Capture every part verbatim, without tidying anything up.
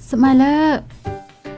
Sumai lơ.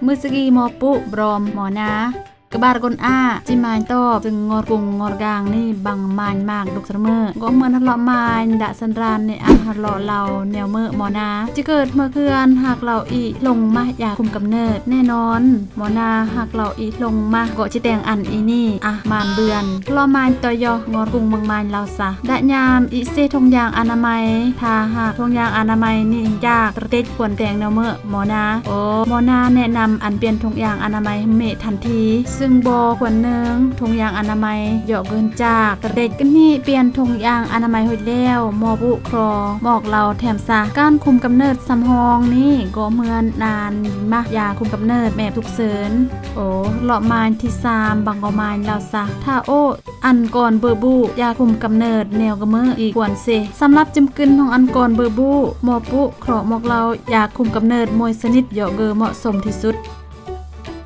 Mưsigi mo pu brom mo na. Kbar gon a, chi main top, sưng ngor kung ngor gang ni bang main mak duk sơrmơ. Gŏ mơ̆n hơlŏ main đă sơnran ni ah hơlŏ lao neo mơ̆ mo na. Chi kơt mơ̆ khưan hak lao i hlong mah ya khum kơmnơt. Nê non, mo na hak lao i hlong mah gŏ chi teng ăn i ni ah man bươn. Hơlŏ main tơ yoh ngor kung mơ̆ng main lao sah. Đă nham i se thùng yang anamay, tha hak thùng yang anamay ni jak tơtĕch khuan teng neo mơ̆ mo na. Ô, mo na nê năm ăn piên thùng yang anamay hơme than thi. Sưng bo khuan nơng thùng yang anamay yŏ gưn jak tơtĕch kơni piên thùng yang anamay hôi leo mo pu kro mok lao them sah. Kan khum kơmnơt sam hong ni gŏ mơ̆n nan mah ya khum kơmnơt mep tuk sơn. Ô, hơlŏ main thi sam bang gŏ main lao sah. Tha ô ăn kon bơ bu ya khum kơmnơt neo gơmơ̆ i khuan se. Samlap chim kưn hong ăn kon bơ bu mo pu kro mok lao ya khum kơmnơt môi sơnit yŏ gơ mŏ sôm thi sut.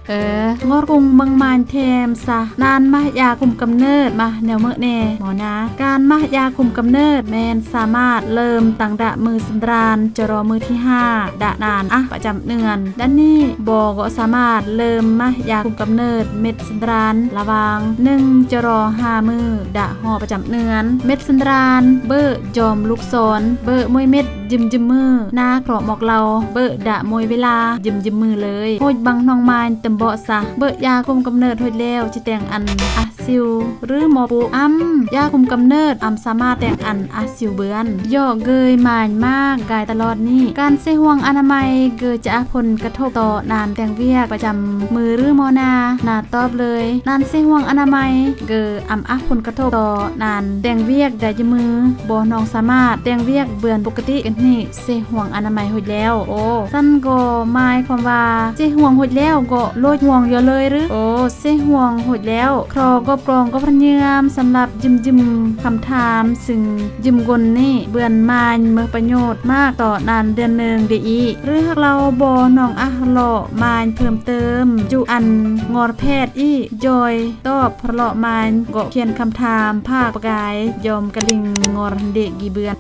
Ơ, ngor kung mơ̆ng main them sah nan mah ya khum kơmnơt mah neo mơ̆ nê mo na. Kan mah ya khum kơmnơt men samat lơm tăng đă mư sơnran chơ ro mư thi ha đă nan ah pă chăm nưan. Đa ni bo gŏ samat lơm mah ya khum kơmnơt met sơnran lavang nưng chơ ro ha mư đă ho pă chăm nưan. Met sơnran bơ jom luk son bơ môi met jim jim mư na kro mok lao bơ đă môi vela jim jim mư lơi. Hôi bang hnong main tơm bŏ sah bơ ya khum kơmnơt hôi leo chi teng ăn ah siu rư mo pu am ya khum kơmnơt am samat teng ăn ah siu bươn. Yŏ gơi main mak gai tơlot ni. Kan se huang anamay gơ chă ah phun kơthôp tŏ nan teng wiek pă chăm mư rư mo na, na top lơi. Nan se huang anamay gơ am ah phun kơthôp tŏ nan teng wiek đa jơmư bo hnong samat teng wiek bươn pukati kơni se huang anamay hôi leo. Ô, săn gŏ mai khom wa se huang hôi leo gŏ lôch huang yơ lơi rư. Ô, se huang hôi leo kro gŏp krong gŏp rơnhiam samlap jim jim khăm tham sưng jim gon ni bươn main mơh pơnhut mak tŏ nan dơn nưng đe i. Rư hak lao bo hnong ah hơlŏ main phơm tơm ju ăn ngor phet i joi top hơlŏ main gŏ khiên khăm tham phak pơgai jom kơling ngor đe gi bươn.